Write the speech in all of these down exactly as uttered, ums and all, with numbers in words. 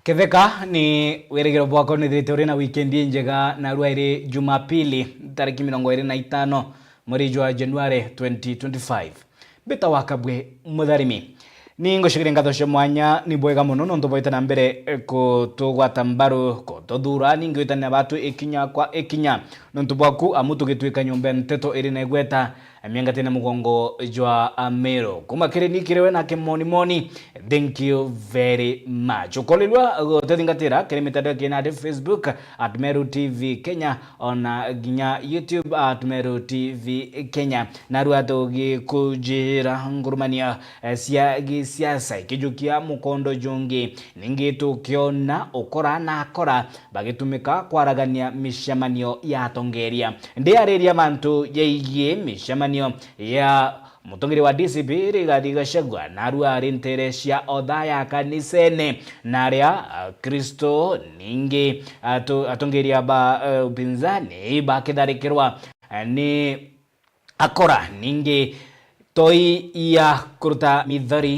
Ketheka ni wirigiro bwakwa nithirite uri na weekend injega, narua iri Jumapili, tariki mirongo iri na itano mweri jwa January twenty twenty-five. Mbita wa Kabwe Mutharimi. Ni ngucokeria ngatho cia mwanya, ni bwega mono nontu bwaita na mbere, eh, kutugwata mbaru, kututhura, ningi witanira batu ikinya kwa ikinya, nontu bwaku amu tugitwika nyomba ya nteto iri na igweta miangatine mugongo jwa Ameru. Kuma kiri ni kiri we na kimonimoni, thank you very much. Ukorirua gutethingatira kiri mitandao ya kinandi, Facebook at Meru T V Kenya, ona nginya YouTube at Meru T V Kenya. Narua tugikujira ngurumanio, eh, cia gisiasa ikijukia mukondo jungi. Ningi tukiona ukora na akora bagitumika kwaragania micemanio ya atongeria. Ndiariria mantu jaigie micemanio ya mutongeria wa D C P Rigathi Gachagua, narua ari ntere cia Othaya kanisene, na aria Akristo ningi atu-, atongeria ba, eh, upinzani bakitharikirwa, eh, ni akora ningi toi ya kuruta mithori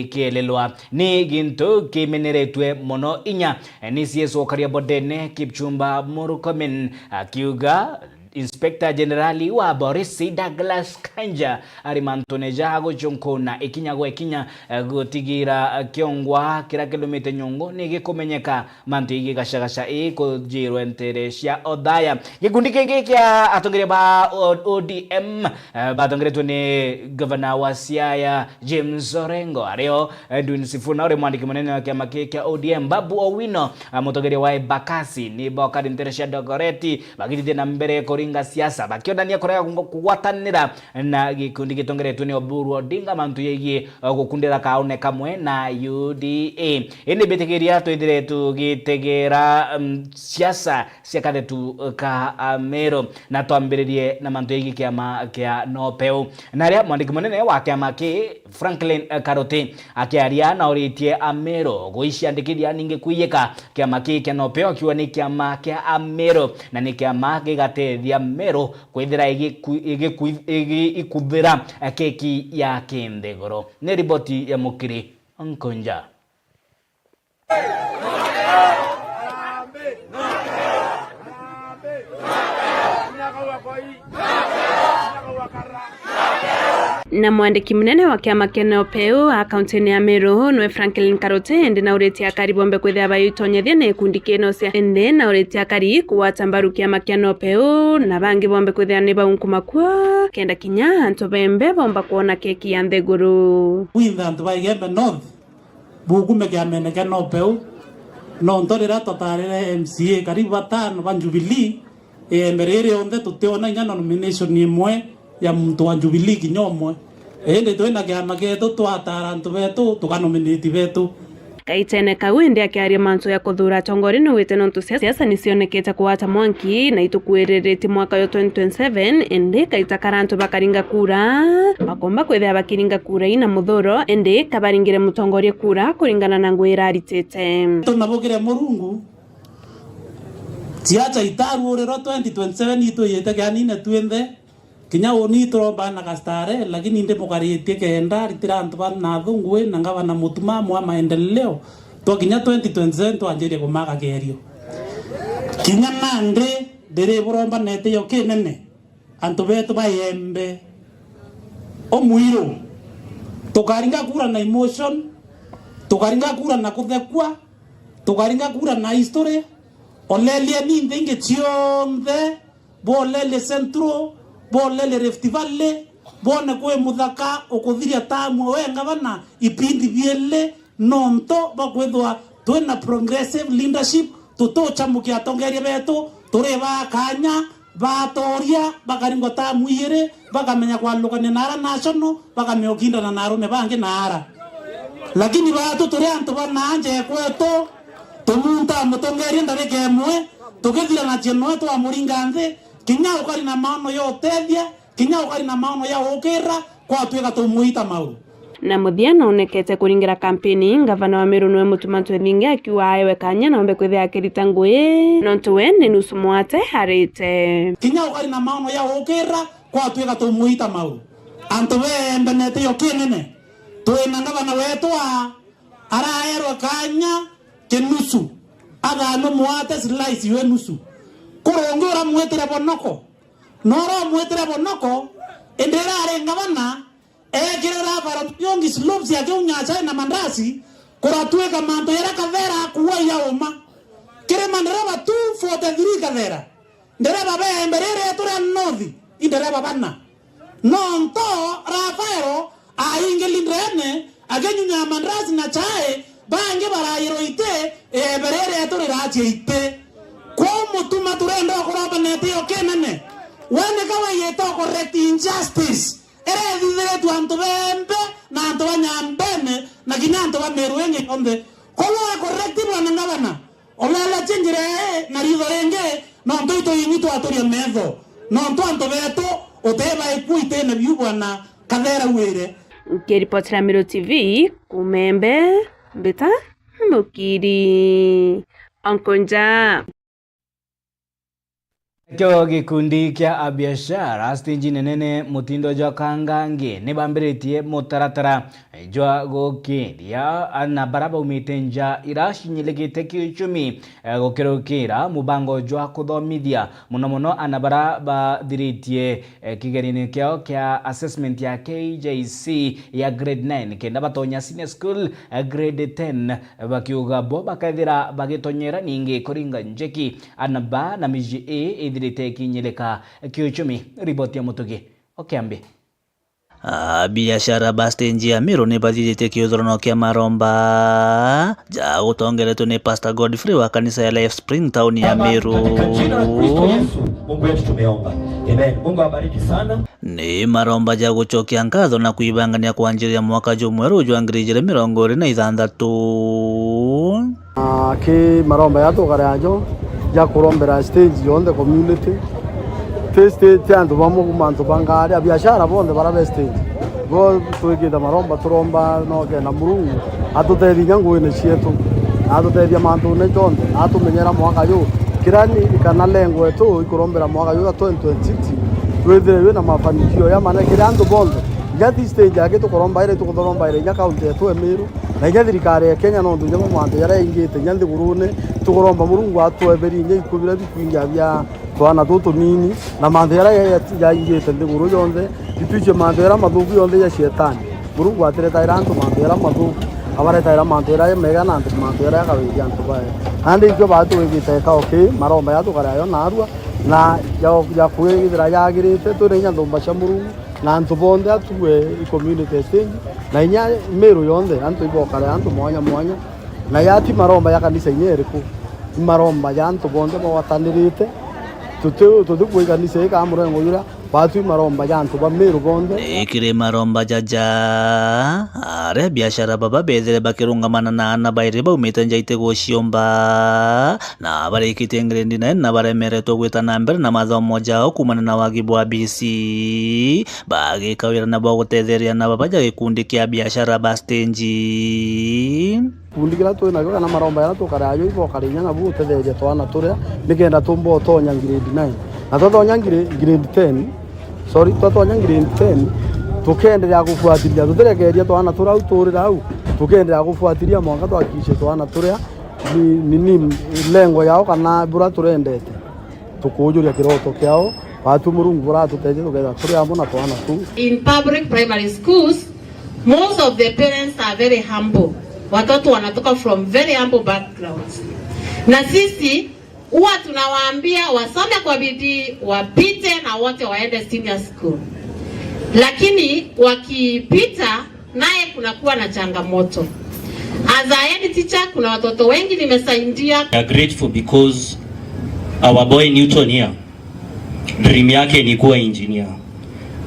ikielelwa ni gintu kimeneretwe mono inya ni C S O Kariabodene Kipchumba Murkomen, akiuga Inspector General wa Borisi Douglas Kanja ari mantune ja gucunkuna ikinya gwa ikinya, eh, gutigira, eh, kiongwa kiria kirumite nyungu ni gikumenyeka. Mantu igi gacagaca ii kujirwe ntere cia Othaya. Gikundi kingi kia atongeria ba O-, O D M, eh, batongeretwe ni gavana wa Siaya, James Orengo, ario Edwin Sifuna, uri mwandiki munene wa kiama ki kia O D M, Babu Owino, eh, mutongeria wa Embakasi, ni bokari ntere cia Dogoreti, bagitithia na mbere kuringa siasa, bakionania kurega kugwatanira na gikundi gitongeretwe ni Oburu Odinga, mantu yegii, eh, gukundira kaune kamwe na U D A. Indi mbitikiria twithire tugitegera, mm, siasa cia kathetu ka Ameru, na twambiririe na mantu yegii kiama kia Nopeu. Na aria mwandiki munene wa kiama ki Franklin, eh, Karuti akiaria nauritie Ameru gwiciandikithia ningi kwiyika kiama ki kia Nopeu, akiuga ni kiama kia Ameru na ni kiama gigatethia Meru kwithira igiku-, igiku-, igi-, ikuthira, eh, keki ya kinthiguru. Ni riboti ya Mukiri Nkunja. Na mwandiki munene wa kiama kia Nopeu a kaunti-ini ya Meru nwe Franklin Karuti, indi nauritie akari bombe kwithira baitonyethia na gikundi kino cia, indi nauritie akari kugwata mbaru kiama kia Nopeu na bangi bombe kwithira ni baunkuma kuo, kenda kinya antu bembe bomba kwona keki ya nthiguru. Kwinthe antu ba Igembe North, bukume kiamene kia Nopeu, nontu riria twatarire M C A karibu batano ba Jubilee, igembe riri rionthe tutiona inya nomination imwe ya muntu wa Jubilee kinya umwe. Indi twina kiama kietu, twatara antu betu, tukanominate betu. Kaitene kau indi akiaria mantu ya kuthura atongoria, niwite nontu cia siasa nicionekete kugwata mwanki na itukuiriritie mwaka yo twenty twenty-seven, indi kaita kara antu bakaringa kura, bakomba kwithira bakiringa kura ina muthuro, indi kabaringire mutongoria kura kuringana na ngui iraritite. Tunabukire Murungu, ciaca itaruurirwa twenty twenty-seven itwiyite kianine twinthe, kinya uni turomba na gastare, lakini ndimukaritie kenda aritira antu ba na thungui na ngavana mutumamu wa maendeleo, twakinya twenty twenty-seven twanjirie kumaka kerio. Kinya nandi ndiri buromba nete yo kinene. Antu betu ba Igembe umwiru, tukaringa kura na emotion, tukaringa kura na kuthekua, tukaringa kura na history. Olelieni nthi ingi cionthe, bolelie Central, bolelie Rift Valley, bone kwi muthaka ukuthiria tamu we ngavana ipindi bieli. Nontu bwa kwithwa twina progressive leadership, tutuchamukia atongeria betu, turi ba kanya, batoria, bakaringwa tamu iiri, bakamenya kwalukania na ara national, bakamenya ukindana na arume bangi na ara. Lakini batu turi antu ba nanja ekwetu, tumuntaa mutongeria ndarika imwe, tukithira na chieno twamuringa nthi, kinya ukari na maono ya utethia, kinya ukari na maono ya ukira, kwatwika tumwita mauru. Na muthia noonekete kuringira kampeni, ngavana wa Meru nwe Mutuma Ntwethinge akiuga aewe kanya nombe kwithia akirita ngui, nontu we ni nusu mwate arite. Kinya ukari na maono ya ukira, kwatwika tumwita mauru. Antu bembenete yo kinene. Twina ngavana wetu a, araerwe kanya, kinusu, athano mwate slice iwe nusu. Kurungi uramwitire bonoko, na uramwitire bonoko, indi irari ngavana, ekirira Barot Yongi slopes akiunya chai na mandasi, kuratuika mantu yara Kathera akuwa ya uma. Kiri mandereba two forty-three Kathera, ndereba be mbere iri etu ria North, i ndereba bana. Nonto Rafael aingili ndene, akinyunya mandrasi na chai, bangi barayirwa iti, eberere etu riracia iti. Kwou Mutuma turenda ukuromba na itio kinene. We nika wiyite u correct injustice iria ithithiritwe antu bembe na antu ba Nyambene na kinya antu ba Meru ingi yonthe. Kwou we correct bwana ngavana. Olela chenjire ee na ritho ringi, nontu itu ingi twaturia metho, nontu antu betu uteba iku itene biu bwana Kathera wire. Nkiripotera Meru T V, Kumembe, Mbita Mukiri. Onkonja. Kio gikundi kia abiashara stage nene mutindo jwa Kangangi ni bambiritie mutaratara jwa gukiria ana bara baumite nja ira cinyilikite kiuchumi, eh, gukirukira mubango jwa kuthomithia muno muno ana bara bathiritie, eh, kigerione kiao kia assessment ya K J C ya grade nine kenda batonya senior school, eh, grade ten. Bakiuga bo bakethira bagitonyera ningi kuringa njeki, ana ba na miji ii ithirite ikinyirika kiuchumi. Riboti ya Mutugi o Kiambi. Ah, biashara ba stage ya Meru ni bathithitie kiuthurano kia maromba ja gutongeretwe ni Pastor Godfrey wa kanisa ya Life Spring town ya Meru. Katika jina la Kristo Yesu, Mungu wetu, tumeomba. Amen. Mungu awabariki sana. Ni maromba ja gucokia nkatho na kwibangania kwanjiria mwaka jumweru jwa ngiri ijiri mirongo iri na ithanthatu. Ah, ki maromba ya tukare ajo ja kurombera stage yonthe community. Ti stage ti antu bamwe kuma antu ba ngari, abiashara bonthe bara be stage. Bo twikite maromba turomba no kenda Murungu atutethie inya nguine cietu, atutethia mantune jonthe, atumenyera mwaka ju. Kira ni kana lengo etu ikurombera mwaka ju twenty twenty-six, withire wina mafanikio ya maana kiri antu bonthe. Inya thi stage aki tukurombaira, itukuthorombaira inya kaunti yetu ya Meru, na inya thirikari ya Kenya, nontu inya mantu jaria yaingite inya nthigurune, tukuromba Murungu atweberie inya iku biria bikwingia bia twana tutu tunini, na mantu jaria ya-, ya-, yaingite nthiguru yonthe, itwichie mantu jaria mathuku yonthe ja Shetani. Murungu atiretaira antu mantu jaria mathuku, abaretaira mantu jaria mega na antu mantu jaria akawiria antu bae. Nandi ikio batu wigite kao ki maromba ya tukare ayo narua, na ya, ya kwithira yagirite, twina inya nthumba cia Murungu, na antu bonthe atue i community stage, na inya Meru yonthe, antu ibokare antu mwanya mwanya, na yati maromba ya kanisa inya iriku, i maromba ja antu bonthe bagwatanirite, tuti, tuti kuuga kanisa ii kana murengo juria, batwi maromba ja antu ba Meru bonthe. Ni kiri maromba jaja, aria biashara baba bethire bakirungamana na ana bairi baumite nja iti guciumba, na barikitie grade nine na baremeretwe gwita na mbere na mathomo jao kuumania na wagi bwa B C, bagika wira na bwa gutetheria na baba ja gikundi kia biashara ba stage. Gikundi kiria twi nakio kana maromba jaria tukare ajo ibokare inya nabu gutetheria twana turia nikenda tumba utonya grade nine. Na twatonya grade, grade ten, sorry, twatonya grade ten, tukenderea kufuatilia, tutirekeria twana turia au turira au, tukenderea kufuatilia mwanka twakikishe twana turia ni, ni, ni lengo yao kana buria turendete, tukujuria kiroto kiao, batu Murungu buratuteithia tukethira turi amwe na twana tuu. In public primary schools, most of the parents are very humble. Watoto wanatoka from very humble backgrounds. Na sisi huwa tunawaambia wasome kwa bidii, wapite na wote waende senior school. Lakini wakipita, naye kunakuwa na changamoto. As a head teacher, kuna watoto wengi nimesaidia. We are grateful because our boy Newton here, dream yake ni kuwa engineer.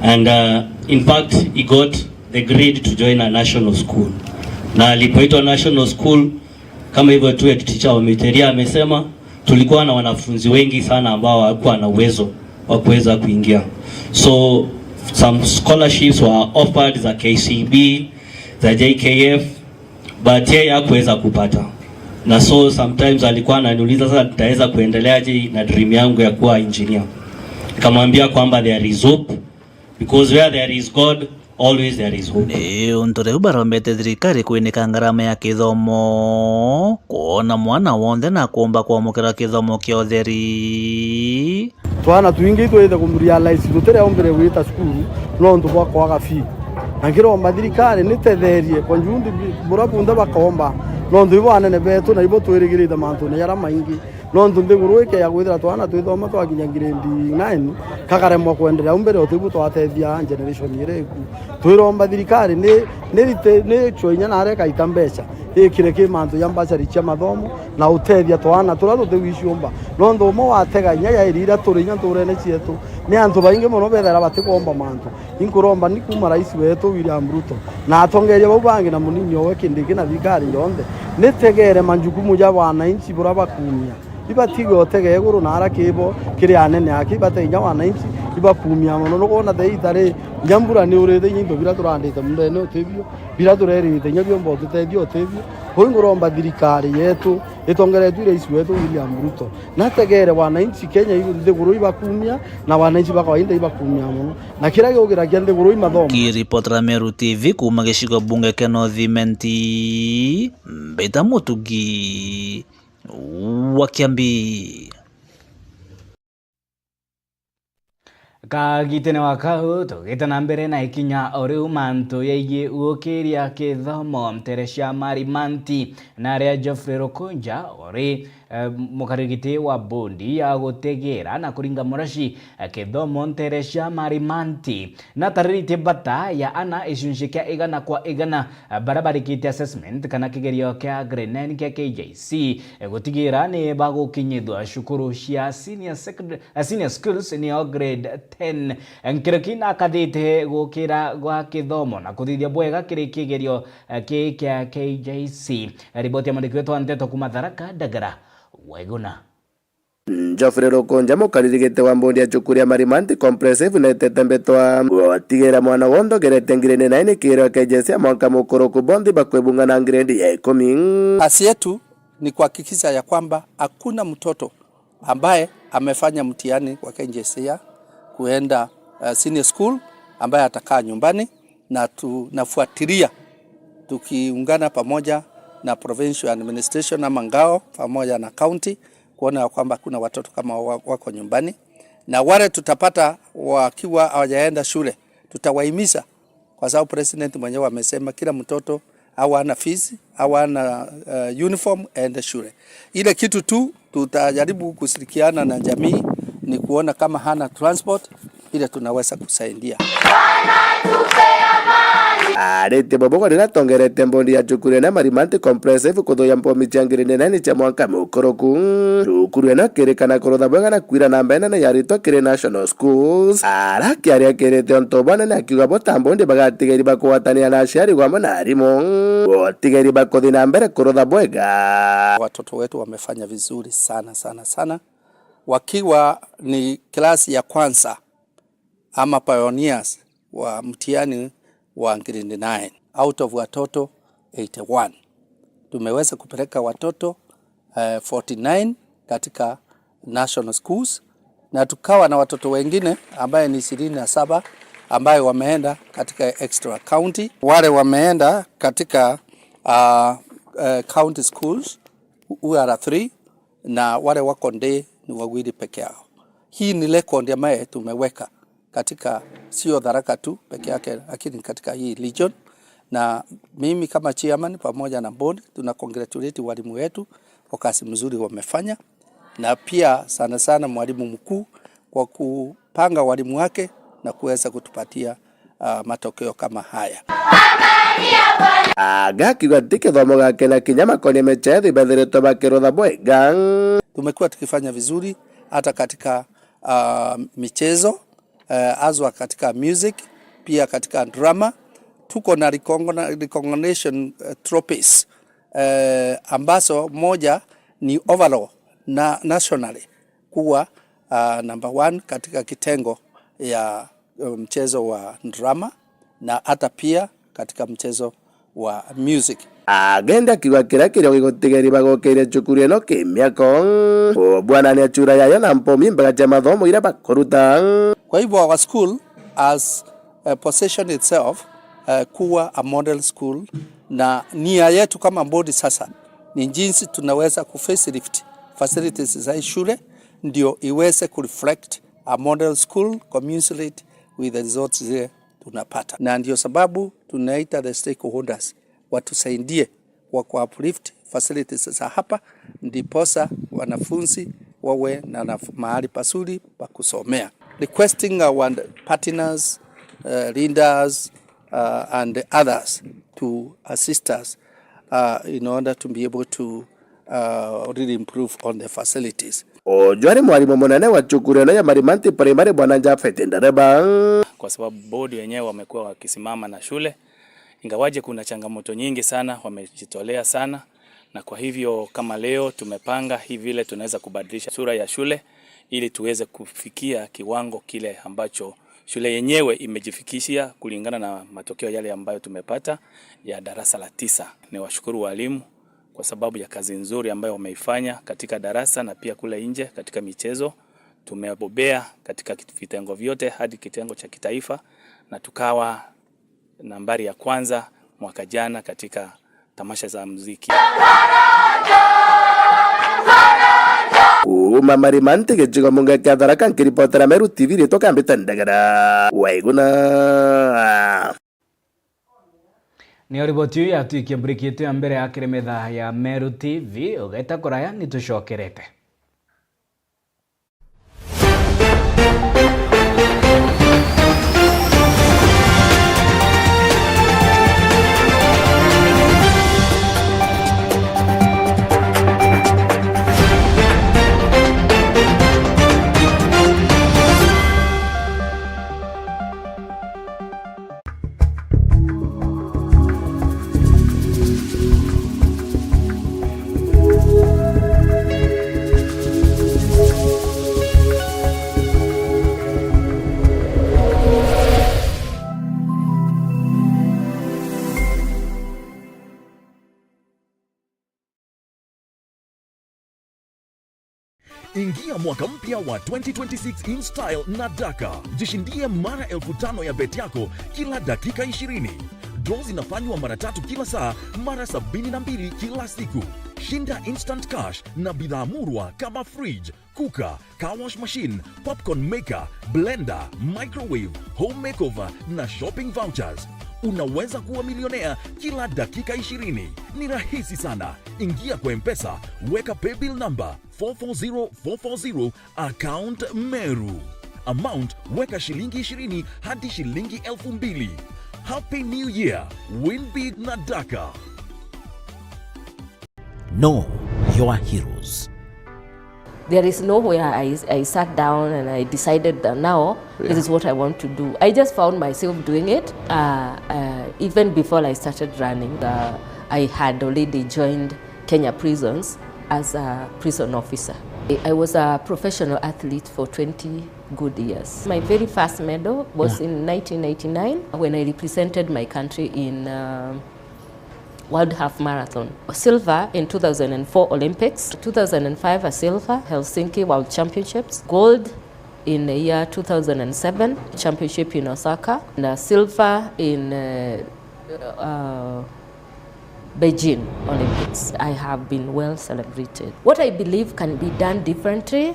And, uh, in fact, he got the grade to join a national school. Na alipoitwa national school, kama hivyo tu head teacher wa Miteria amesema, tulikuwa na wanafunzi wengi sana ambao hawakuwa na uwezo wa kuweza kuingia. So, some scholarships were offered za K C B, za J K F, but yeye hakuweza kupata. Na so, sometimes alikuwa ananiuliza, "Sasa nitaweza kuendeleaje na dream yangu ya kuwa engineer?" Nikamwambia kwamba there is hope, because where there is God, Always there is hope. Ni untu riu barombete thirikari kwinika ngarama ya kithomo, kwona mwana wonthe na kuumba kwamukira kithomo kia utheri. Twana twingi itwite kurealize tutiriaumbire gwita cukuru nontu bwa kwaga fee. Na nkiromba thirikari nitetherie kwa njundi bi-, bura bunthe bakomba, nontu ibo anene betu na ibo twirigirite mantune jaria maingi. Nontu nthiguru ikeya kwithira twana twithoma twakinya grade nine, kakaremwa kwenderea u mbere, utibu twatethia generation iria iku. Twiromba thirikari ni, ni rite, ni chwe inya nare kaita mbeca, ikire ki mantu ja mbacari cia mathomo na utethia twana turia tutigwiciumba. Nontu umwe watega inya ya iria iria turi inya nturene cietu, ni antu baingi mono bethaira batikwomba mantu. Inkuromba ni kuuma rais wetu William Ruto na atongeria bau bangi na munini owe Kindiki na thirikari yonthe, nitegere majukumu ja wananchi bura bakumia. Ibatige utege iguru na ara kibo kiri anene aki, ibate inya wananchi, ibakumia mono. Nukwona the itari, inya mbura ni urite, inya into bira turandite mundene utibio, bira turerite inya biomba ututethia utibio. Uu nguromba thirikari yetu itongeretue rais wetu William Ruto, nategere wananchi Kenya i-, nthiguru ibakumia, na wananchi ba kawaida ibakumia mono. Na kiria giugiragia nthiguru i mathomo. Kiripotera Meru T V kuuma gicigo bunge kia North Imenti, Mbita Mutugi wa Kiambi. Kagitene wa kau, tugite na mbere na ikinya o riu mantu yaigie gukiria kithomo, Teresia Marimanti na aria Geoffrey Rukunja uri, eh, mukarigiti wa bondi ya gutegera na kuringa muraci, eh, kithomo, Teresia Marimanti, natariritie bata ya ana icunci kia igana kwa igana, eh, baria barikite assessment kana kigerio kia grade nine kia K J C, eh, gutigira ni bagukinyithua cukuru cia senior secondary, eh, senior schools, niyo grade ten. Nkiroki nakathite gukira gwa kithomo na kuthithia bwega kiri kigerio, eh, ki kia K J C. Riboti ya mwandiki wetu wa nteto kuuma Tharaka, Ndagara Waiguna. Geoffrey Rukunja, mukaririgite wa mbondi ya cukuru ya Marimanti Comprehensive, netete mbetwa gutigira mwana wonthe ugerete grade nine kigerio kia K J C ya mwanka mukuruku, bonthe bakwibunga na grade ya ikumi. Kazi yetu ni kuhakikisha ya kwamba hakuna mtoto ambaye amefanya mtihani wa K J S E A kuenda, eh, senior school ambaye atakaa nyumbani, na tunafuatilia tukiungana pamoja na provincial administration ama ngao pamoja na county kuona ya kwamba kuna watoto kama wa-, wako nyumbani, na wale tutapata wakiwa hawajaenda shule tutawahimiza kwa sababu president mwenyewe amesema kila mtoto awe ana fees, awe ana, eh, uniform, aende shule. Ile kitu tu tutajaribu kushirikiana na jamii ni kuona kama hana transport, ile tunaweza kusaidia. Aritie bobo riria atongerete mbondi ya cukuru ene Marimanti Comprehensive kuthuya mpomi cia ngiri nene cia mwanka mukuruku. Cukuru eno ikirikana kurutha bwega na kwira na mbere nene ya aritwa kiri national schools. Ara akiaria akirite untu bwa nene akiuga bo ta mbondi bagatigeri bakugwatania na aciari gwamwe na arimu, gutigeri bakuthi na mbere kurutha bwega. Watoto wetu wamefanya vizuri sana, sana, sana. Wakiwa ni klasi ya kwanza ama pioneers wa mtihani wa grade nine, out of watoto eighty-one. Tumeweza kupeleka watoto, eh, forty-nine katika national schools, na tukawa na watoto wengine ambaye ni ishirini na saba ambaye wameenda katika extra county. Wale wameenda katika, ah, eh, county schools, who are three, na wale wako day ni wawili peke yao. Hii ni record ambaye tumeweka katika, sio Tharaka tu peke yake, lakini katika hii region. Na mimi kama chairman pamoja na board tuna congratulate walimu wetu kwa kazi mzuri wamefanya, na pia sana sana mwalimu mkuu kwa kupanga walimu wake na kuweza kutupatia, ah, matokeo kama haya. Aga akiuga ti kithomo gake na kinya makonia mechethi bethiritwe bakirutha bwega. Tumekuwa tukifanya vizuri hata katika, ah, michezo, eh, haswa katika music, pia katika drama. Tuko na recogni-, recognition, eh, trophies, eh, ambazo moja ni overall na nationally kuwa, ah, number one katika kitengo ya, eh, mchezo wa drama na hata pia katika mchezo wa music. Agenda kiuga kiria kirio gigutigeri bagokeire cukuru ino ki miako. Ubwanania chura yayo na mpomi mbaga cia mathomo iria bakuruta. Kwa hivyo our school has, eh, positioned itself eh, kuwa a model school, na nia yetu kama board sasa ni jinsi tunaweza ku facelift facilities za hii shule ndio iweze ku reflect a model school commensurate with the results zile tunapata, na ndio sababu tunaita the stakeholders watusaidie kwa ku uplift facilities za hapa, ndiposa wanafunzi wawe na naf-, mahali pazuri pa kusomea. Requesting our partners, uh, leaders, uh, and others to assist us, uh, in order to be able to, uh, really improve on the facilities. Uju ari mwarimu munene wa cukuru ino ya Marimanti Primary, Bwana Japhet Ndereba. Kwa sababu board wenyewe wamekuwa wakisimama na shule, ingawaje kuna changamoto nyingi sana, wamejitolea sana, na kwa hivyo kama leo tumepanga hii vile tunaweza kubadilisha sura ya shule ili tuweze kufikia kiwango kile ambacho shule yenyewe imejifikishia kulingana na matokeo yale ambayo tumepata ya darasa la tisa. Niwashukuru walimu kwa sababu ya kazi nzuri ambayo wameifanya katika darasa na pia kule nje katika michezo. Tumebobea katika kit-, vitengo vyote hadi kitengo cha kitaifa, na tukawa nambari ya kwanza mwaka jana katika tamasha za muziki. Kuuma Marimanti, gicigo mbunge kia Tharaka, nkiripotera Meru T V, ritwa Kambite Ndegera. Waiguna. Niyo riboti iu yatwikia mburikitu ya mbere ya kiri metha ya Meru T V. Ugeta kuraya, nitucokerete. Ingia mwaka mpya wa twenty twenty-six in style na Daka. Jishindie mara elfu tano ya bet yako kila dakika ishirini. Draw zinafanywa mara tatu kila saa, mara sabini na mbili kila siku. Shinda instant cash na bidhaa murwa kama fridge, cooker, car wash machine, popcorn maker, blender, microwave, home makeover na shopping vouchers. Unaweza kuwa milionea kila dakika ishirini. Ni rahisi sana. Ingia kwa M-Pesa, weka paybill number four four zero four four zero, account Meru. Amount, weka shilingi ishirini hadi shilingi elfu mbili. Happy New Year. Win big na Daka. Know your heroes. There is nowhere I, I sat down and I decided that now this is what I want to do. I just found myself doing it. Uh, uh, even before I started running, uh, I had already joined Kenya prisons as a prison officer. I was a professional athlete for twenty good years. My very first medal was in nineteen ninety-nine when I represented my country in, uh, World Half Marathon. Silver in two thousand four Olympics, two thousand five a silver, Helsinki World Championships, gold in the year two thousand seven, championship in Osaka, and a silver in, uh, uh, Beijing Olympics. I have been well celebrated. What I believe can be done differently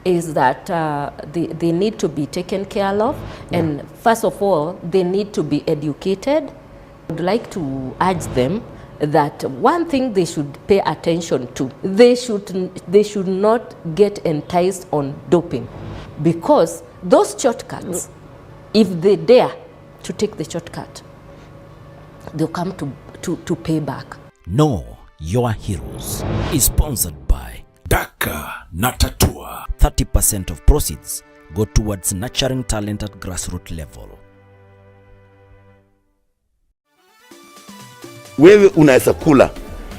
is that, uh, they, they need to be taken care of, and first of all, they need to be educated. I would like to urge them that one thing they should pay attention to, they should, they should not get enticed on doping, because those shortcuts, if they dare to take the shortcut, they'll come to, to, to pay back. Know your heroes is sponsored by Daka na Tatua. Thirty percent of proceeds go towards nurturing talent at grassroots level. Wewe unaweza kula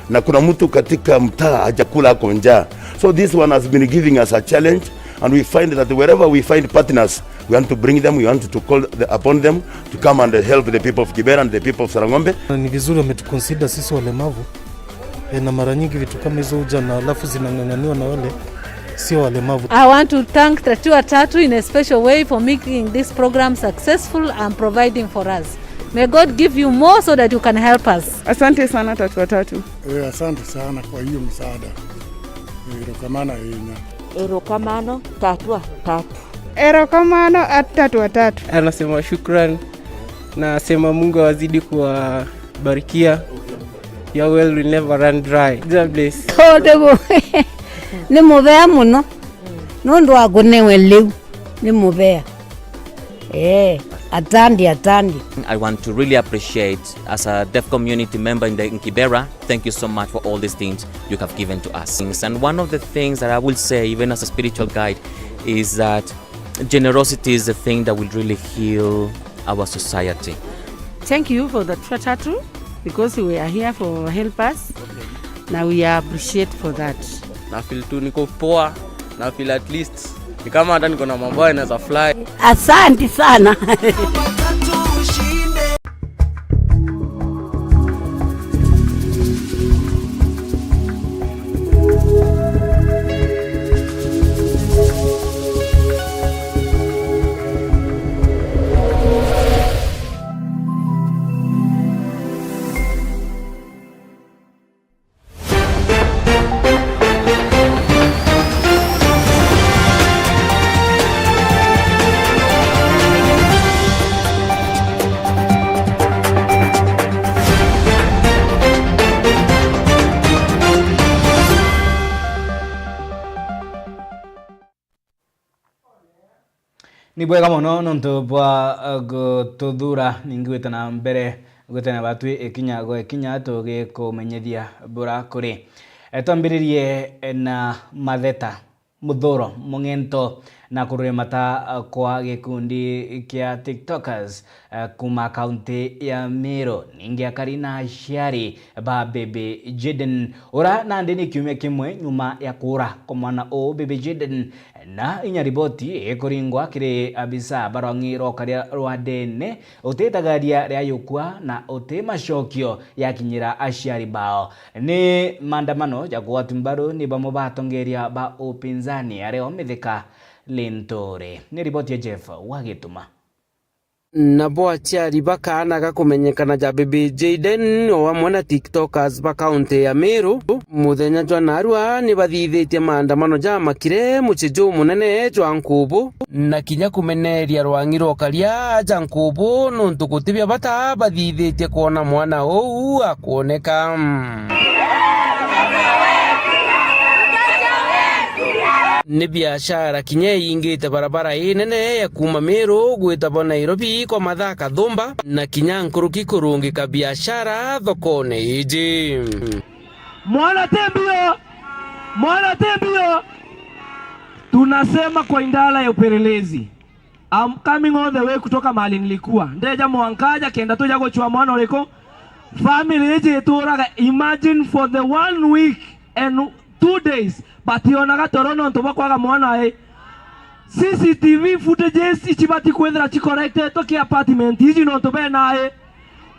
na kuna mtu katika mtaa hajakula, ako njaa. So this one has been giving us a challenge, and we find that wherever we find partners, we want to bring them, we want to call the, upon them to come and help the people of Kibera and the people of Sarang'ombe. Ni vizuri wametuconsider sisi walemavu. E, na mara nyingi vitu kama hizo huja na alafu zinang'ang'aniwa na wale sio walemavu. I want to thank Tatua Tatu in a special way for making this program successful and providing for us. May God give you more so that you can help us. Asante sana, Tatu wa Tatu. Eh, asante sana kwa hiyo msaada. Eh, erokamano inya. Erokamano, Tatu wa Tatu. Erokamano, Tatu wa Tatu. Anasema shukran. Nasema Mungu awazidi kuwabarikia. Your well will never run dry. God bless. Tondu ni mubea muno nondu wa kunewe liu ni mubea. Eh, atandi, atandi. I want to really appreciate, as a deaf community member in the in Kibera, thank you so much for all these things you have given to us. And one of the things that I will say, even as a spiritual guide, is that generosity is the thing that will really heal our society. Thank you for the Tatu wa Tatu because we are here for help us. Na we are appreciate for that. Na feel tu niko poa, na feel at least ni kama hata niko na mabawa inaweza fly. Asante sana. Ni bwega mono nontu bwa gututhuura, ningi gwita na mbere gwita na batwi ikinya gwa ikinya tugikumenyithia bura kuri. Twambiririe na matheta, muthuro, mung'ento na kururemata kwa gikundi kia TikTokers kuma kaunti ya Meru, ningi akari na aciari ba Baby Jayden, ura nandi ni kiumia kimwe nyuma ya kuura kwa mwana uu Baby Jayden. Na inya riboti ikuringwa kiri abisa ba rwang'i rwa ukaria rwa Ndene, uti itagaria ria yukua na uti macokio yakinyira aciari bao. Ni maandamano ja kugwatwa mbaru ni bamwe ba atongeria ba upinzani ario Mithika Linturi. Ni riboti ya Jeff Wagituma. Nabo aciari ba kaana gakumenyekana ja Baby Jayden o amwe na tiktokers ba kaunti ya Meru, muthenya jwa narua ni bathithitie maandamano jamakire mucii jumunene jwa Nkubu, na kinya kumeneria rwang'i rwa ukaria ja Nkubu, nontu guti bia bata bathithitie kwona mwana uu akwoneka. Ni biashara kinya iingite barabara inene ya kuuma Meru gwita bo Nairobi kwa mathaa kathumba, na kinya nkuruki kurungika biashara thokone iji. Mwana te mbio! Mwana te mbio! Tunasema kwa idara ya upelelezi. I'm coming all the way kutoka mahali nilikuwa. Ndeja mwankaja kenda tuja gucua mwana uriku. Family iji ituraga, imagine for the one week and two days, bationaga toro nontu bwa kwaga mwana ai. C C T V footages ici bati kwithira cicorectetwe ki apartment iji nontu bena ai.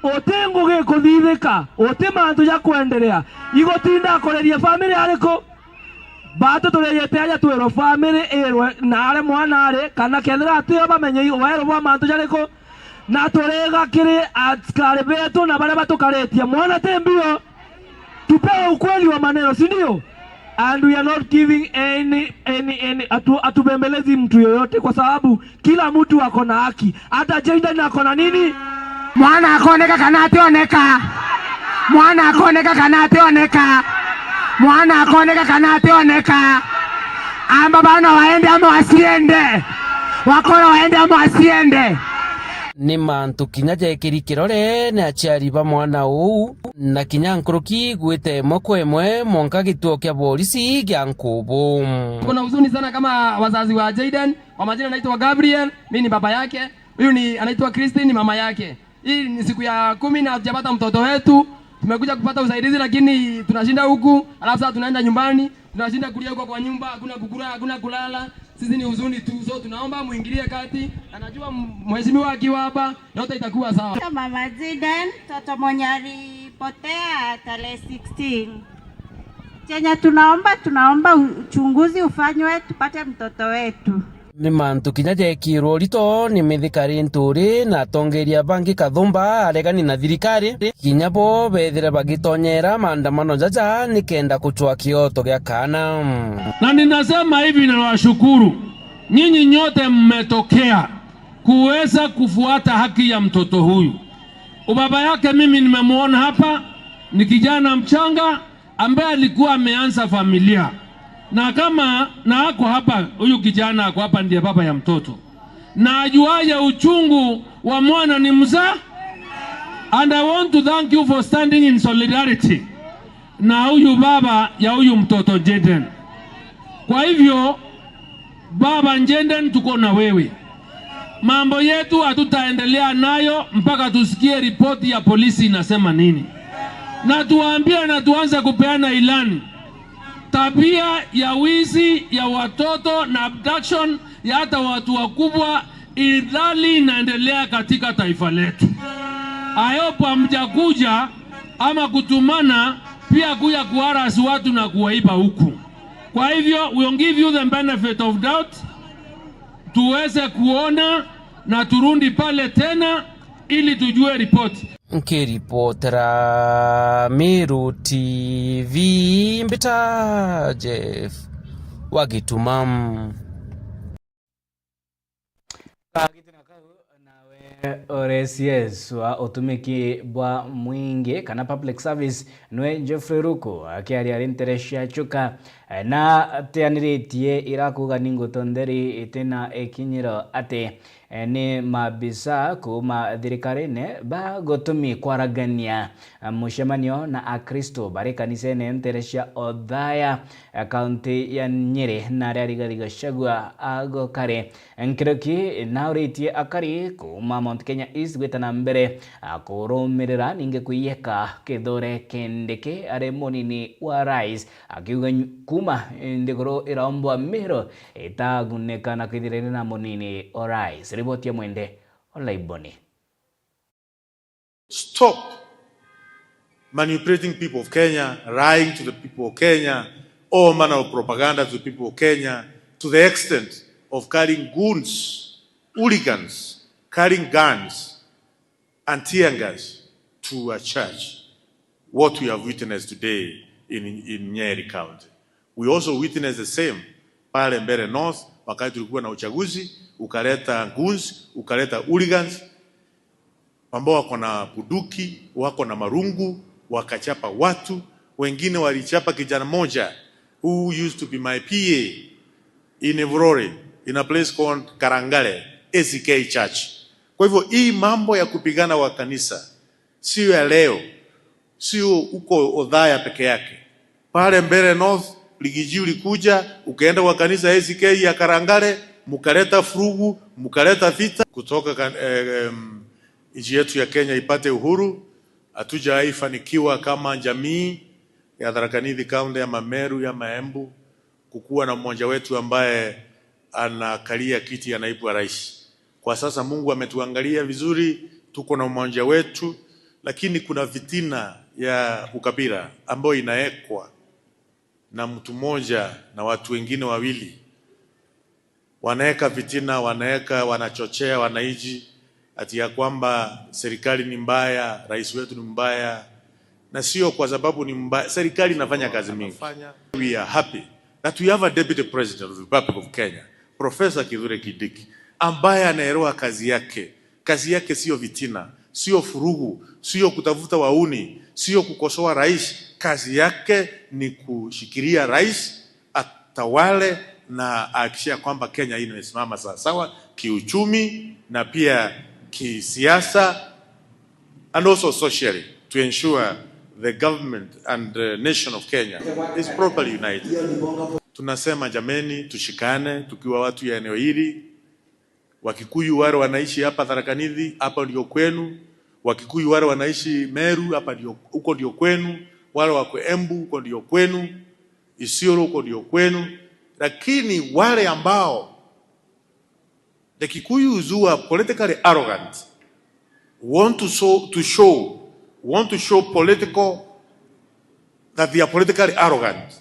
Uti ngugi ikuthithika, uti mantu ja kwenderea. Igutinda kureria family ariku? Batu tureyete aja twirwe family irwe naare mwana ari, kana kethira atio bamenye i-, waero bwa mantu jariku, na turiga kiri askari betu na baria batukaritie. Mwana ti mbio. Tupewe ukweli wa maneno, si ndio? And we are not giving any, any, any, atu-, atubembelezi mtu yoyote kwa sababu kila mtu ako na haki. Hata Jayden ako na nini? Mwana akoneka kana ationeka. Mwana akoneka kana ationeka. Mwana akoneka kana ationeka. Amba bana waende ama wasiende. Wakora waende ama wasiende. Ni mantu kinya jekiri kirore ni aciari ba mwana uu, na kinya nkuruki gwita imwe kwa imwe mwanka gituo kia borisi gia Nkubu. Tuko na huzuni sana kama wazazi wa Jayden. Kwa majina naitwa Gabriel, mimi ni baba yake. Huyu ni anaitwa Christine, ni mama yake. Hii ni siku ya kumi na hatujapata mtoto wetu. Tumekuja kupata usaidizi lakini tunashinda huku, alafu sasa tunaenda nyumbani, tunashinda kulia huko kwa nyumba, hakuna kukula, hakuna kulala. Sisi ni huzuni tu, so tunaomba muingilie kati. Anajua m-, mheshimiwa akiwa hapa, yote itakuwa sawa. Mama Jayden, mtoto mwenye alipotea tarehe sixteen. Chenye tunaomba, tunaomba uchunguzi ufanywe, tupate mtoto wetu. Ni mantu kinya jeekirwe urito ni mithikari nturi na atongeria bangi kathumba aregani na thirikari, kinya bo beethire bagitonyera maandamano jaja nikenda kucwa kioto gia kaana. Na ninasema hivi, nawashukuru nyinyi nyote mmetokea kuweza kufuata haki ya mtoto huyu. Ubaba yake mimi nimemuona hapa, ni kijana mchanga, ambaye alikuwa ameanza familia. Na kama, na ako hapa, huyu kijana ako hapa, ndiye baba ya mtoto. Na ajuaje uchungu wa mwana ni mzaa? And I want to thank you for standing in solidarity na huyu baba ya huyu mtoto Jaden. Kwa hivyo, baba Jaden, tuko na wewe. Mambo yetu hatutaendelea nayo mpaka tusikie ripoti ya polisi inasema nini. Na tuambie na tuanze kupeana ilani. Tabia ya wizi ya watoto na abduction ya hata watu wakubwa ingali inaendelea katika taifa letu. I hope hamjakuja ama kutumana pia kuja kuharass watu na kuwaiba huku. Kwa hivyo, we'll give you the benefit of doubt, tuweze kuona na turudi pale tena ili tujue ripoti. Nkiripotera Meru T V, mbita Jeff wa Gituma. Kagitira kau nawe ore C S wa utumiki bwa mwingi kana public service nwe Geoffrey Ruku akiaria ari ntere cia Chuka, eh, na ateaniritie ira kuuga ni nguto ntheri itina ikinyiro ati, eh, ni maabisa kuuma thirikarine bagutumi kwaragania, eh, mucemanio na Akristo bari kanisene ntere cia Othaya, eh, kaunti ya Nyeri, na aria Rigathi Gachagua agukari. Nkuruki nauritie akari kuuma Mount Kenya East gwita na mbere, a, kurumirira ningi kwiyeka Kithure Kindiki ari munini wa rais, akiuga nyu-, kuuma nthiguru irombwa Meru itagunika na kwithira iri na munini wa rais. Riboti ya Mwende Olaiboni. Stop manipulating people of Kenya, lying to the people of Kenya, all manner of propaganda to the people of Kenya, to the extent of carrying goons, hooligans, carrying guns and tear gas to a church. What we have witnessed today in, in Nyeri County. We also witnessed the same pale Mbeere North, wakati tulikuwa na uchaguzi, ukaleta goons, ukaleta hooligans, ambao wako na bunduki, wako na marungu, wakachapa watu. Wengine walichapa kijana moja who used to be my P A in Evurore, in a place called Karangare, A C K Church. Kwa hivyo, hii mambo ya kupigana wa kanisa sio ya leo, sio huko Othaya peke yake. Pale Mbeere North, Rigiji ulikuja, ukaenda kwa kanisa A C K ya Karangare, mukaleta furugu, mukaleta vita. Kutoka kan-, eh, em, nchi yetu ya Kenya ipate uhuru, hatujawahi fanikiwa kama jamii ya Tharaka Nithi County, ya Meru, ya Embu, kukuwa na mmoja wetu ambaye anakalia kiti ya naibu wa rais. Kwa sasa Mungu ametuangalia vizuri, tuko na mmoja wetu, lakini kuna fitina ya ukabila ambayo inaekwa na mtu mmoja na watu wengine wawili. Wanaeka fitina, wanaeka, wanachochea wananchi ati ya kwamba serikali ni mbaya, rais wetu ni mbaya, na sio kwa sababu ni mbaya. Serikali inafanya kazi mingi. We are happy that we have a deputy president of the Republic of Kenya, Professor Kithure Kindiki, ambaye anaelewa kazi yake. Kazi yake sio fitina, sio furugu, sio kutafuta wauni, sio kukosoa rais. Kazi yake ni kushikilia rais atawale na ahakikishe kwamba Kenya hii imesimama sawasawa kiuchumi na pia kisiasa, and also socially, to ensure the government and the nation of Kenya is properly united. Tunasema jameni, tushikane tukiwa watu ya eneo hili. Wakikuyu wale wanaishi hapa Tharaka Nithi, hapa ndio kwenu. Wakikuyu wale wanaishi Meru, hapa ndio, huko ndio kwenu. Wale wako Embu, huko ndio kwenu. Isiolo, huko ndio kwenu. Lakini wale ambao, the Kikuyus who are politically arrogant, want to show, to show, want to show political, that they are politically arrogant.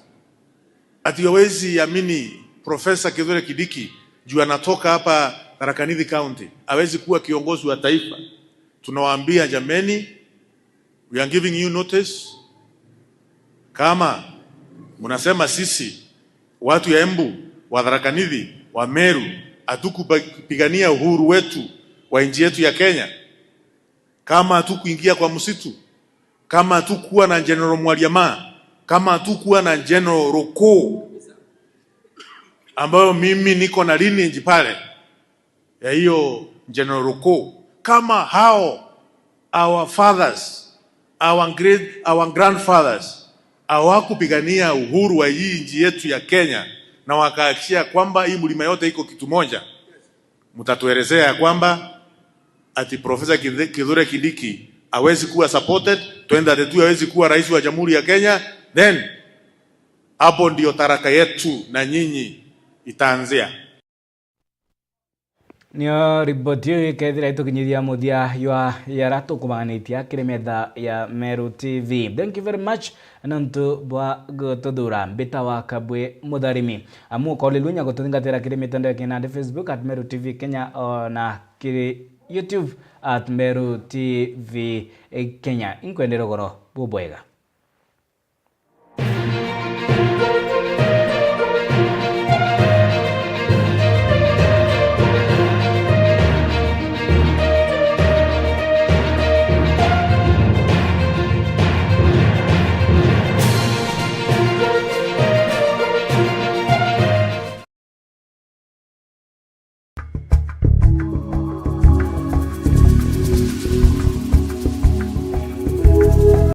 Ati hawezi amini Professor Kithure Kindiki juu anatoka hapa Tharaka Nithi County, hawezi kuwa kiongozi wa taifa. Tunawaambia jameni, we are giving you notice. Kama mnasema sisi watu ya Embu, wa Tharaka Nithi, wa Meru, hatukupigania uhuru wetu wa nchi yetu ya Kenya, kama hatukuingia kwa msitu, kama hatukuwa na General Mwaliama, kama hatukuwa na General Roko, ambayo mimi niko na lineage pale ya hiyo General Roko, kama hao our fathers, our great, our grandfathers hawakupigania uhuru wa hii nchi yetu ya Kenya na wakahakikisha kwamba hii mlima yote iko kitu moja, mtatuelezea ya kwamba ati Professor Kithe- Kithure Kindiki hawezi kuwa supported, twenty thirty-two hawezi kuwa rais wa Jamhuri ya Kenya, then hapo ndio Tharaka yetu na nyinyi itaanzia. Nio riboti iu ikethira itukinyithia muthia jwa yara tukumanganitia kiri metha ya Meru T V. Thank you very much nontu bwa gututhura. Mbita wa Kabwi Mutharimi. Amu ukorirua inya gututhingatira kiri mitandao ya kinandi, Facebook at Meru T V Kenya, o na kiri YouTube at Meru T V Kenya. Inkwendera ugoro bubwega.